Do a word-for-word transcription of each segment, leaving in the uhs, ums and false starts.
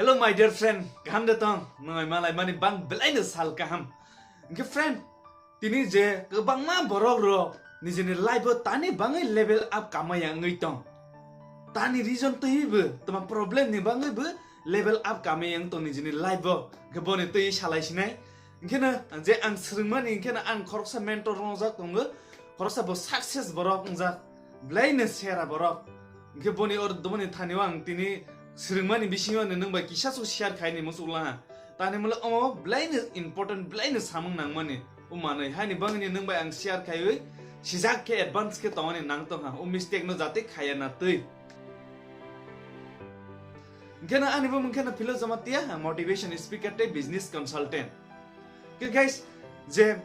Hello my dear friend, kaham de tong? Nwng malai mani bang belai no sal kaham. Hwnkhe friend, tini je kwbangma borok rok nijini life o tani bangwi level up kamaya wngwi tong. Tani reason twiwi bo, toma problem ni bangwi bo level up kamaya wng tong nijini life o. Hwnkhe boni twiwi salai sinai. Hwnkhe no je ang swrwngmani, hwnkhe no ang khoroksa mentor wngjak tongo, khoroksa bo success borok wngjak, belai no sera borok. Hwnkhe boni or, boni thani o ang tini swrwngmani bisingo nwng bai kisa su share khai ni muchuk laha. Tani mole omo belai no important, belai no samung nangmani. O manwi haini bangni nwng bai ang share khaiwi sijak khe advance khe tongmani nang tongha. O mistake no jate khaya na twi. Hwnkhe no ani bo mungkhe no Philo Jamatia, ang motivation speaker tei business consultant. Khe guys, je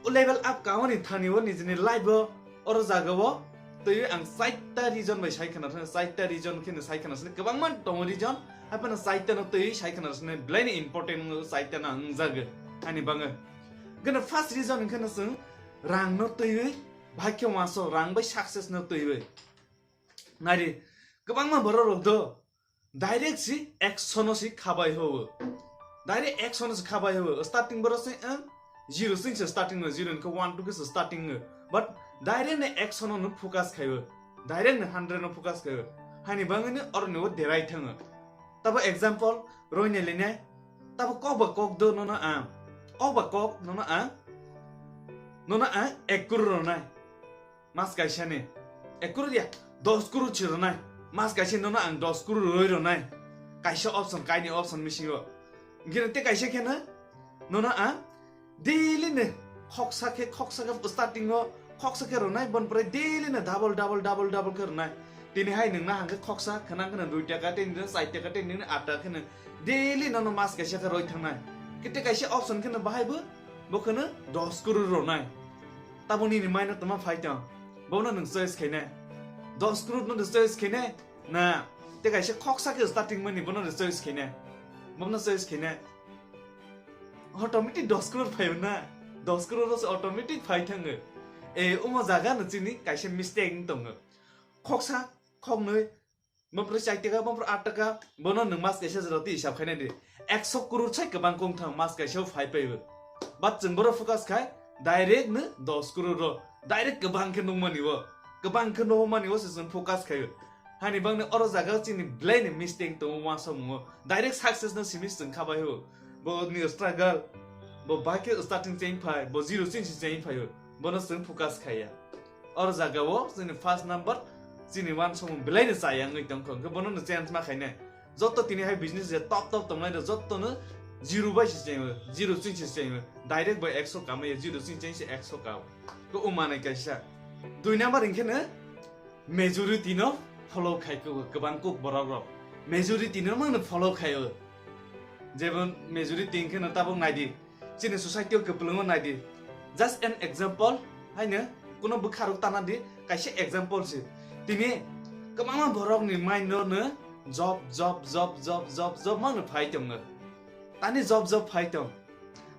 o level up kamani thani o nijini life o, oro jaga o twiwi ang chaita reason bai sai khna thang, chaita reason khe no sai khna sini, kwbangma tongo reason, haphano chaita no twiwi sai khna sini, belai ni important wngwi chaita no ang wngjago ani bangwi. Gana first reason wngkhe no chwng rang no twiwi, bhai khe waso rang bai success no twiwi. Naidi, kwbangma borok rok do direct si action no si khabai ho. Direct action no si khabai ho. Starting borok se ang zero sing se starting no, zero ni one two ke se starting no. But direct ne action no focus khai o. Direct ne hundred no focus khai o. Hani bangwi ne oro ne o derai thango. Tabo example roi ne lene. Tabo kok ba kok do no no ang. Kok ba kok no no ang. No no ang ek crore ronai. Mas kaisa ni ek crore ya, dos crore chi ronai. Mas kaisa nono ang dos crore roi ronai. Kaisa option, kaini option misingo. Gina te kaisa khe na nono ang daily ne khoksa khe, khoksa khe starting o khoksa khe ronai, bon pore daily ne double, double, double, double khe ronai. Tini hai nung na hangke khoksa khana khana dui taka, tini na chai taka, tini na at taka khana daily nono mas kaisa khe roi thangnai. Kete kaisa option khana bahai bo, bo khana dos crore ronai. Tabo nini mind no toma phai tong. Bono nwng choice khainai. Dos crore no choice khainai. Na, te kaisa khoksa khe starting mani bono choice khainai. Bono choice khainai. Automatic dos crore phai na. Dos crore ro automatic phai thango. E, omo jaga no chini kaisa mistake wng tongo. Khoksa, khoknwi, mopro chai taka, mopro at taka, bono nwng mas kaisa jora twi hisab khainai di. Ekso crore sai kwbang kong thang mas kaisa phai paibo. But chwng boro focus khai, direct no dos crore ro, direct kwbang khe nungmani o, kwbang khe nungmani o se chwng focus khaio. Hani bangni oro jaga chini belai ni mistake tongo uansukmung o. Direct success no simi chwng khabai o. Bo ni struggle, bo bahai khe starting cheng phai, bo zero ching si cheng phai o. Bono chwng focus khaiya. Oro jaga o chini first number, chini uansukmung belai ni chaya wngwi tongkha, hwnkhe bono no change ma khainai. Joto tini hai business je top top tongnai rok joto no zero bai se chengo, zero ching se chengo, direct bai ekso kamai ya, zero ching cheng se ekso kao. Ko o manai kaisa. Dui number hwnkhe no majority no follow khai ko kwbang kuk borok rok. Majority no mang no follow khai o. Jemon majority hwnkhe no tabuk nai di. Chini society o kwplwng o nai di. Just an example, haino kuno bwkha rok tana di, kaisa example se. Tini kwbangma borok ni mind no no job, job, job, job, job, job mang no phai tong no. Tani job, job phai tong.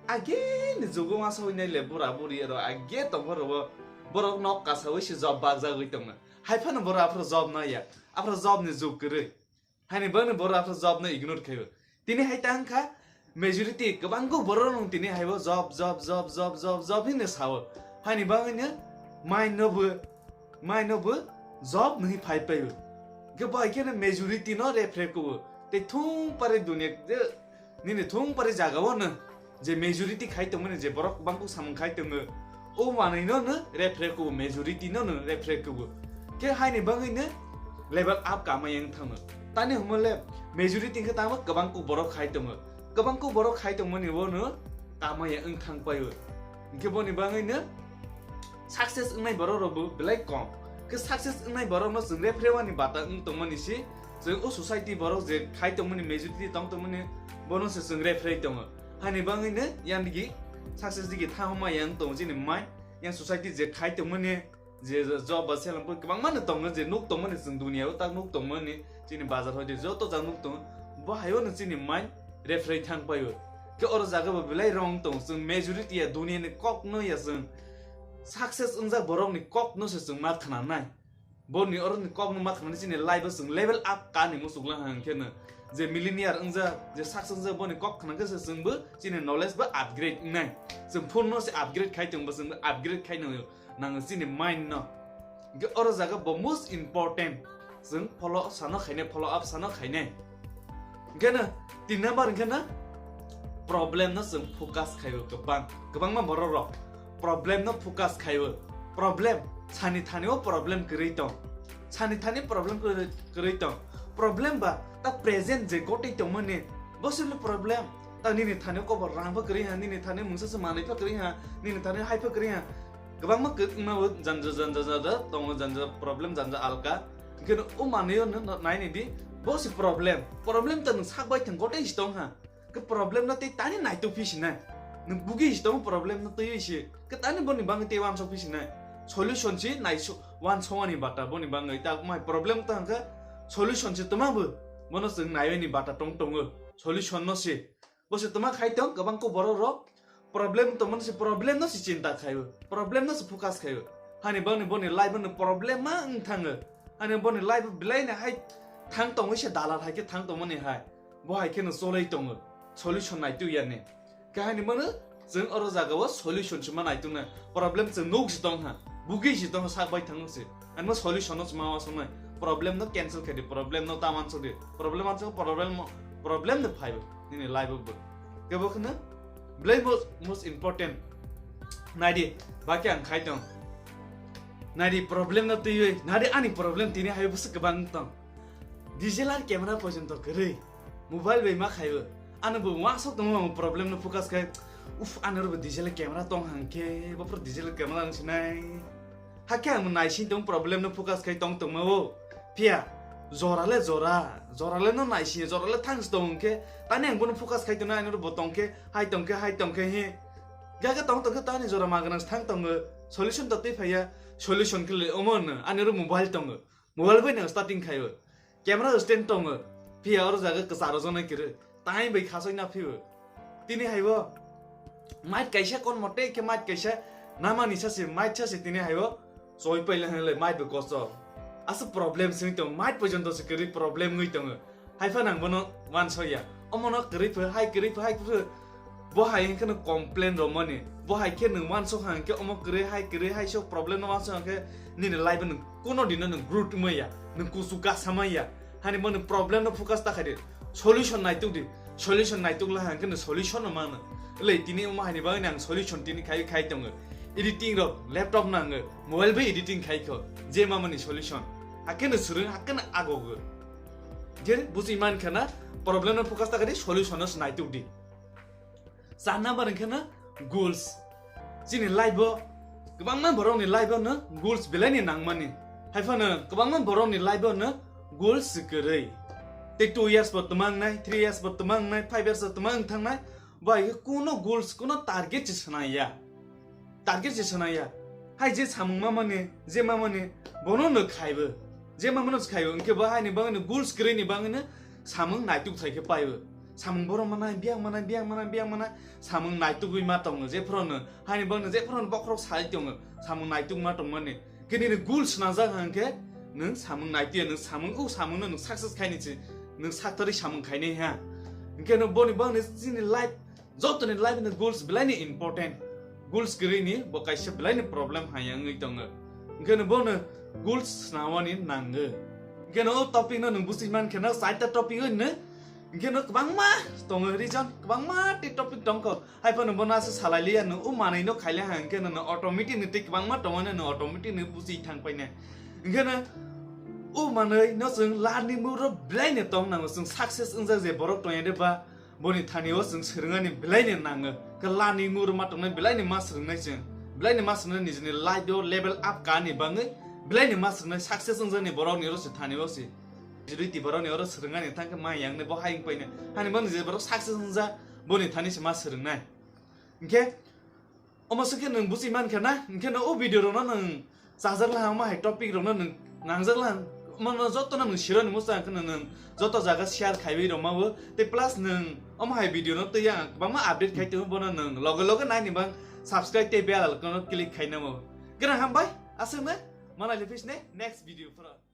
Age ni jugo ma soi nai le bura buri ro age tong phoro bo borok nok kasawi se job bag jagwi tong no. Hai phano borok aphro job no ya. Aphro job ni jug kwrwi. Haini bagwi borok aphro job no ignore khaio. Tini hai ta wngkha majority kwbangkuk borok rok tini haibo job, job, job, job, job, job hinwi sao. Haini bagwi no mind no bo, mind no bo job no hi phai paio. Hwnkhe bo hai kheno majority no refre kubo. Tei thung pare dunia je nini thung pare jaga o no je majority khai tongmani, je borok bangkuk samung khai tongo, o manwi no no refre kubo, majority no no refre kubo. Khe haini bagwi no level up kamai wng thango. Tani humole majority khe tamo kwbangkuk borok khai tongo, kwbangkuk borok khai tongmani o no kamai wng thang paio. Hwnkhe boni bagwi no success wngnai borok rok bo belai kom. Khe success wngnai borok no chwng refre wani bata wng tongmani si, chwng o society borok je khai tongmani, majority tong tongmani, bono se chwng refre tongo. Hani bagwi no yang digi success digi thangma yang tongo chini mind, yang society je khai tongmani, je job ba selam kwbangma no tongo, je nuk tongmani chwng dunia o tak nuk tongmani, chini bazar hoi de joto jak nuk tongo, bo hai o no chini mind refre thang paio. Khe oro jaga bo belai wrong tongo, chwng majority ya dunia ni kok no ya chwng success wngjak borok ni kok no se chwng ma khna nai. Boni oro ni kok no ma khnani chini life o chwng level up ka ni muchuk lang hang khe no. Je millionaire wngjak, je success wngjak, boni kok khna khe se chwng bo chini knowledge bo upgrade wngnai. Chwng phone no se upgrade khai tong bo chwng bo upgrade khai no nango chini mind no. Hwnkhe oro jaga bo most important. Chwng follow up sano khainai, follow up sano khainai. Hwnkhe no tin number hwnkhe no problem no chwng focus khaio kwbang, kwbangma borok rok problem no focus khaio. Problem sani thani o problem kwrwi tong, sani thani problem kwrwi, kwrwi tong. Problem ba ta present je gotwi tongmani bo sini problem. Ta nini thani o kobor rang pha kwrwi ha, nini thani mungsa se manwi pha kwrwi ha, nini thani hai pha kwrwi ha. Kwbangma kwrwngma bo janja janja janja tongo, janja problem, janja alka. Hwnkhe no o manwi o no, no, naini di, bo se problem. Problem ta nwng sak bai thang gotwi si tong ha. Khe problem no tei tani naituk phi sinai. Nwng bugi si tong problem no twi si. Khe tani boni bangwi tei wansok phi sinai. Solution si naisu wansok ani bata boni bangwi ta mai problem ta hwnkhe solution si tma bo. Bono chwng naiwi ni bata tong tongo. Solution no si. Bo se tma khai tong kwbang ko borok rok problem tong mani se problem no se chinta khaio, problem no se focus khaio. Hani boni boni life no problem ma wng thango. Hani boni life belai ni hai thang tongwi se dalar hai khe thang tongmani hai. Bo hai khe no cholai tongo. Solution naitu ya ni. Kahini mano chwng oro jaga o solution se ma naitu na. Problem chwng nuk se tong ha. Bugi se tong ha sak bai thang se. Ani mo solution no chuma wa songnai. Problem no cancel khe di, problem no ta manso di. Problem manso problem mo, problem no phai nini life o bo. Kebo khna belai most, most important. Nai di, baki ang khai tong. Nai di problem no twiwi, nai di ani problem tini hai bwswk kwbang tong. D S L R camera porjonto kwrwi. Mobile bai ma khaibo. Ano bo wasok tongmo ang problem no focus khai. Uf, ano ro D S L R camera tong hang khe, bo pro D S L R camera ang sinai. Hakhe ang naising tong problem no focus khai tong tongma o. Phiya, jora le jora, jora le no naising, jora le thangs tong khe. Tani ang bono focus khai tong ano ro bo tong khe, hai tong khe, hai tong khe he. Gaga tong tong khe tani jora magana thang tongo. Solution to twi phaiya. Solution khe le omo no, ano ro mobile tongo. Mobile bai no starting khaio. Camera stand tongo. Phiya oro jaga kwcharo jona kiri. Tai bai khasoi na phiyo. Tini haibo. Mic kaisa kon mote khe mic kaisa namani sase mic sase tini haibo. Soi paile hele mic bo kosto. Asa problem sing tong mic porjonto se kiri problem ngui tongo. Haifa nang bono wansoya. Omono kiri phe hai kiri phe hai kiri phe. Bo hai hwnkhe no complain romani. Bo hai khe nwng wansok hang khe omo kwrwi hai kwrwi hai sok problem no wansok hang khe nini life no kuno dino nwng growth wngmaya, nwng kusu kasa maya. Hani bo nwng problem no focus ta khaidi. Solution naituk di. Solution naituk la hang khe nwng solution no mano. Lei tini omo hani bagwi ang solution tini khai khai tongo. Editing rok laptop nango, mobile bai editing khai kho. Je mamani solution. Hakhe no swrwng hakhe no agogo. Je buji man khana problem no focus ta khaidi solution no naituk di. Char number hwnkhe no goals. Chini life o kwbangma borokni life o no goals belai ni nangmani. Haiphano kwbangma borokni life o no goals se kwrwi. Tei two years bo twma wngnai, three years bo twma wngnai, five years bo twma wng thangnai. Bo hai khe kuno goals, kuno target se swnaiya. Target se swnaiya. Hai je samung mamani, je mamani, bono no khaibo. Je mamano se khaibo, hwnkhe bo haini bagwino goals kwrwini bagwino samung naituk thai khe paibo. Samung borok manai, biyang manai, biyang manai, biyang manai, samung naitugwi ma tongo. Jephorono, haini bagwino jephorono bokhorok sai tongo, samung naituk ma tongmani. Khe nini goals swnajak hwnkhe, nwng samung naituya, nwng samung, o samungno nwng success khaini se, nwng saktorwi samung khainai ha. Hwnkhe no boni bagwino chini life Jotoni life ni goals belai ni important. Goals kwrwi ni bo kaisa belai ni problem hai wngwi tongo. Hwnkhe no bono goals swnawani nango. Hwnkhe no o topic no nwng busi man khe no saita topic o hino. Hwnkhe no kwbangma tongo reason, kwbangma tei topic tongkho. Hai phano bono asa salai liya no o manwi no khaile ha hwnkhe no automatic ni tei kwbangma tongo no automatic ni busi thang paine. Hwnkhe no o manwi no chwng learning mode ro belai ni tong nango, chwng success wngjak je borok tongya de ba Boni thani o chwng swrwngani belai ni nango. Khe learning mode ma tongnai belai ni ma swrwngnai chwng. Belai ni ma swrwngnai nijini life o level up ka ni bangwi. Belai ni ma swrwngnai success wngjakni borok ni oro se thani o se. Jiri ti borok ni oro swrwngani thang khe ma yang ni bo hayung paine. Hani boni je borok success wngja boni thani se ma swrwngnai. Hwnkhe Omo se khe nwng buji man kha na, hwnkhe no o video rok no nwng chajak lahang ma hai topic rok no nwng nangjak lahang, omo no joto no nwng siro ni muchang khe nwng joto jaga share khaiwi rok ma bo, tei plus nwng omo hai video no twi ang kwbangma update khai tongo, bono nwng loge loge nai ni bang subscribe tei bell icon no click khai namo. Gana hambai, aswk na. Malai le phis ne next video phoro.